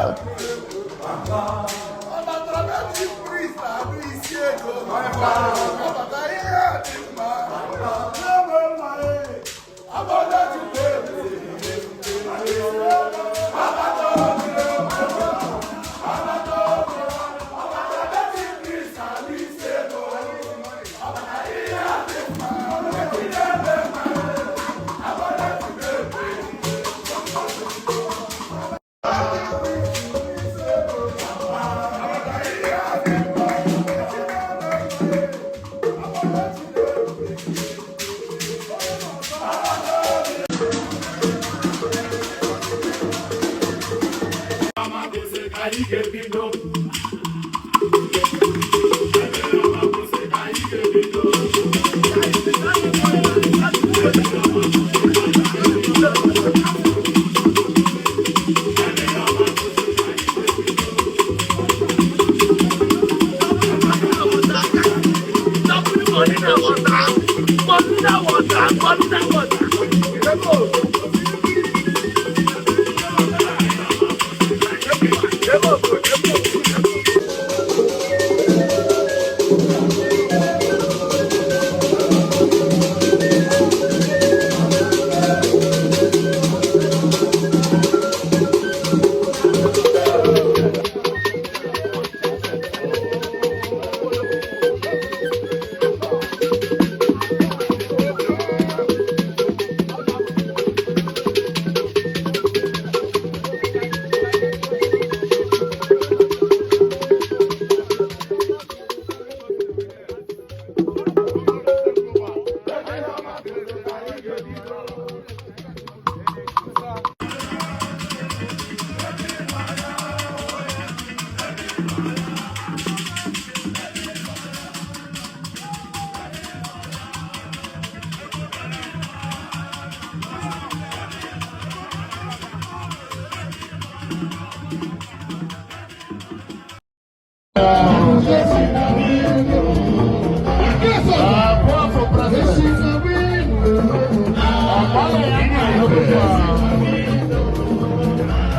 Ọ batara be Chief Priest na-anụ isi ego. Ọ batara ihe a dị mma. Na-eme mma, ee. Abọda Chukwu ebube. Abata obi, abata obi. Ọ batara be Chief Priest na-anụ isi ego. Ọ batara ihe a dị mma. Na-eme mma, ee. Abọda Chukwu ebube.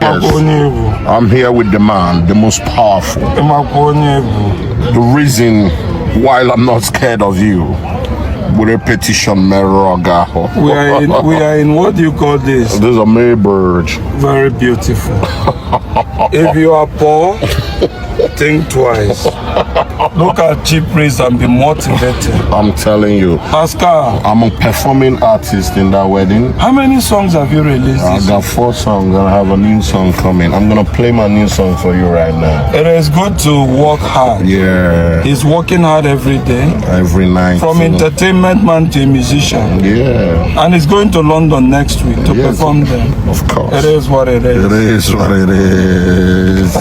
Makwa onye egwu. I'm here with the man, the most powerful. Ịmakwa onye egwu. The reason why I'm not scared of you. With a petition merụrụ gị ahụ. We are in what do you call this? This is a Maybird. Very beautiful. If you are poor, think twice. Look at Chief Priest and be motivated. I'm telling you, Pascal, I'm a performing artist in that wedding. how many songs have you released I this? got 4 songs and I have a new song coming. I'm gonna play my new song for you right now. It is good to work hard. Yeah, He's working hard every day. every night. From entertainment man to a musician. Yeah, And he's going to London next week to Yes. perform there. of course. It is what it is. It is what it is.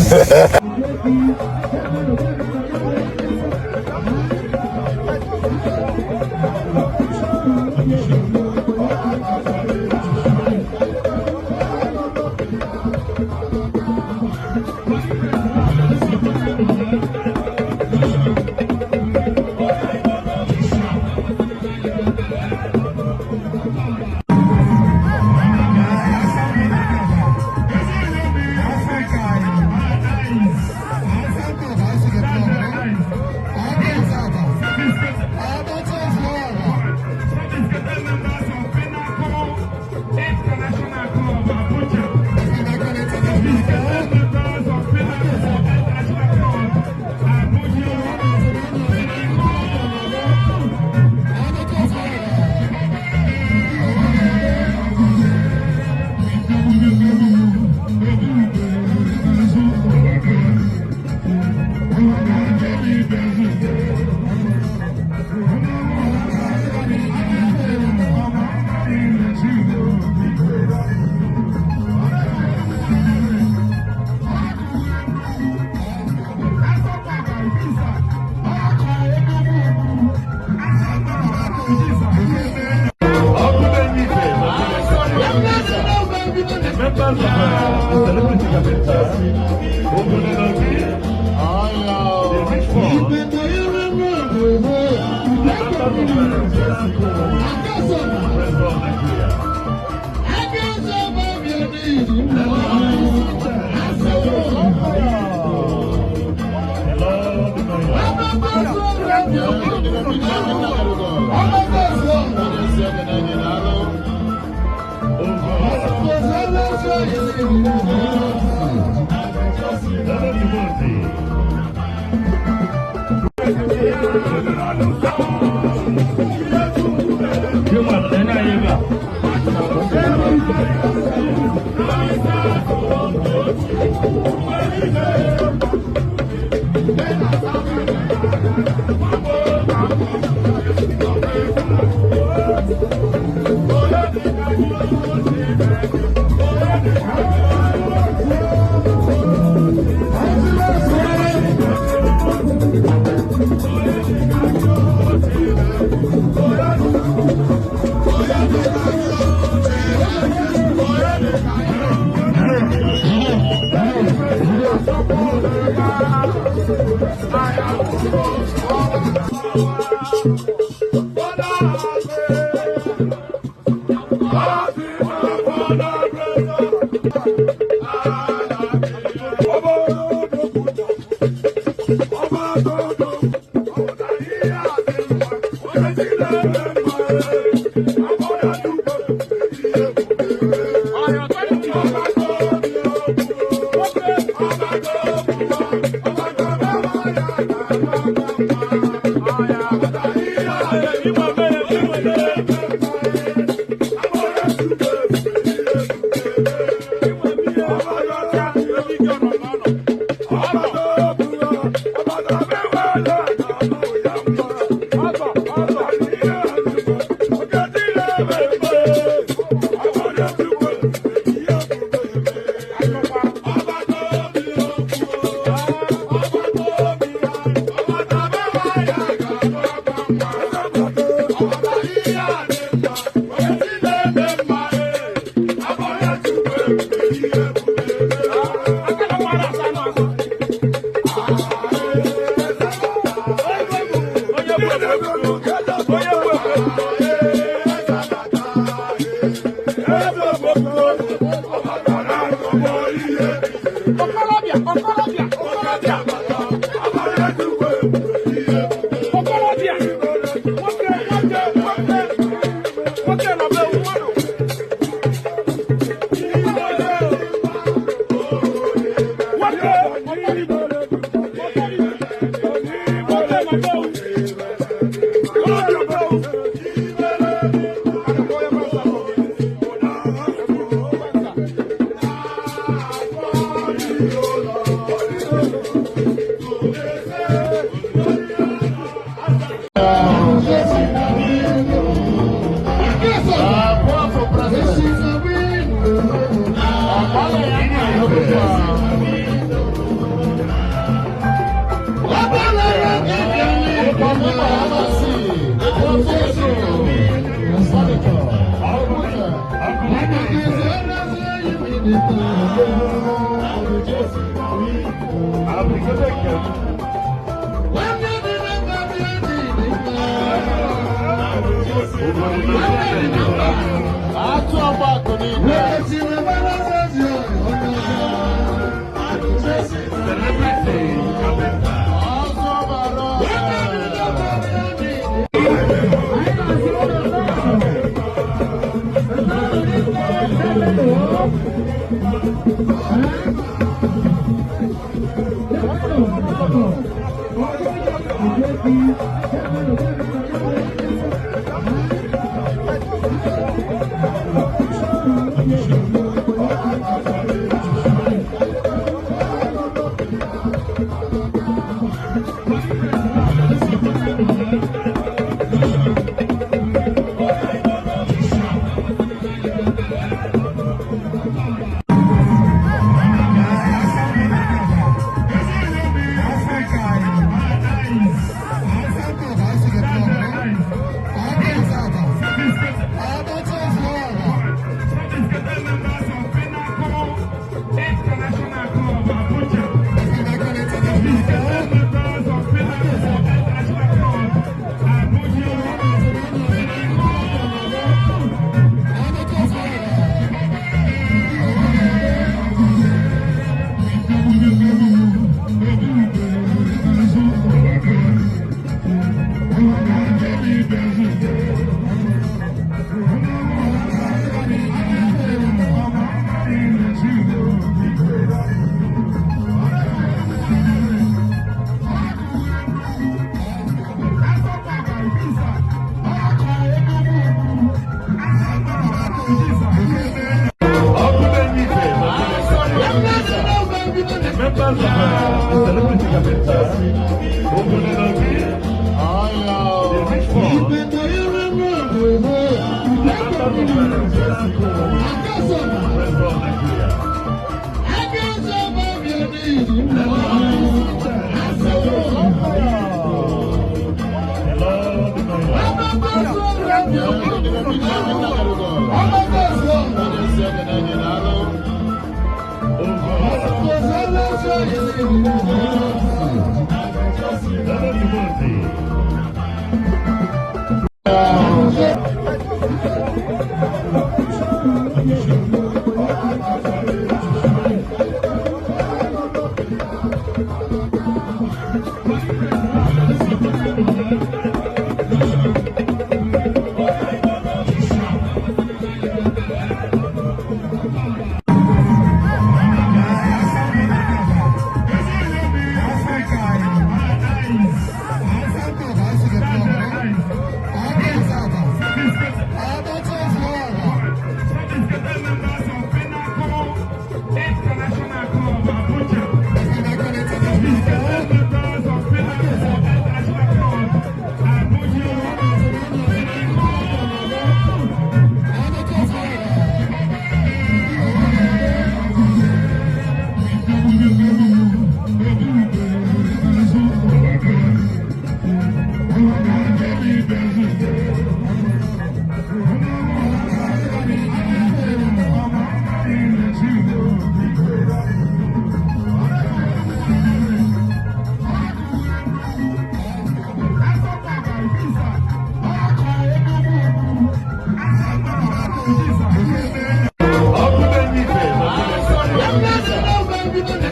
Thank you.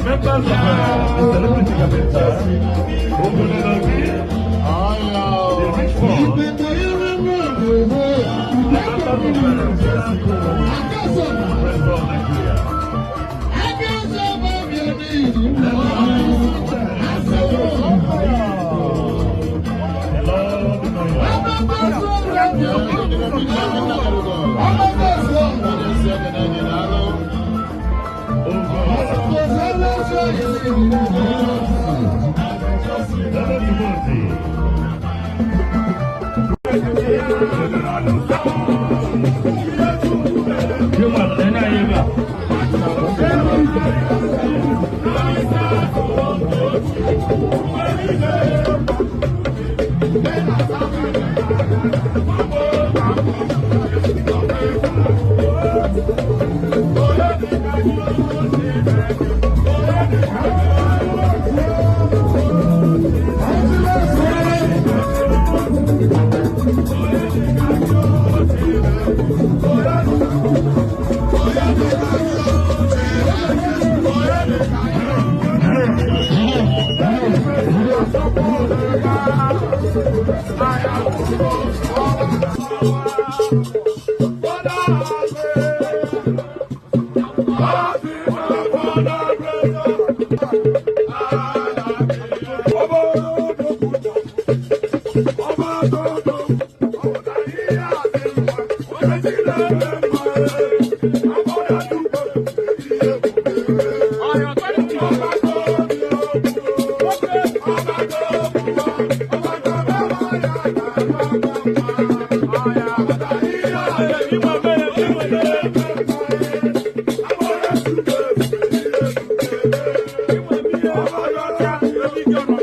Members of the celebrity carpenter, Ogunlobi, the rich one, the members of Press of Nigeria. Hello, the mayor. Ogo, Lọ́dọ̀ Timothy.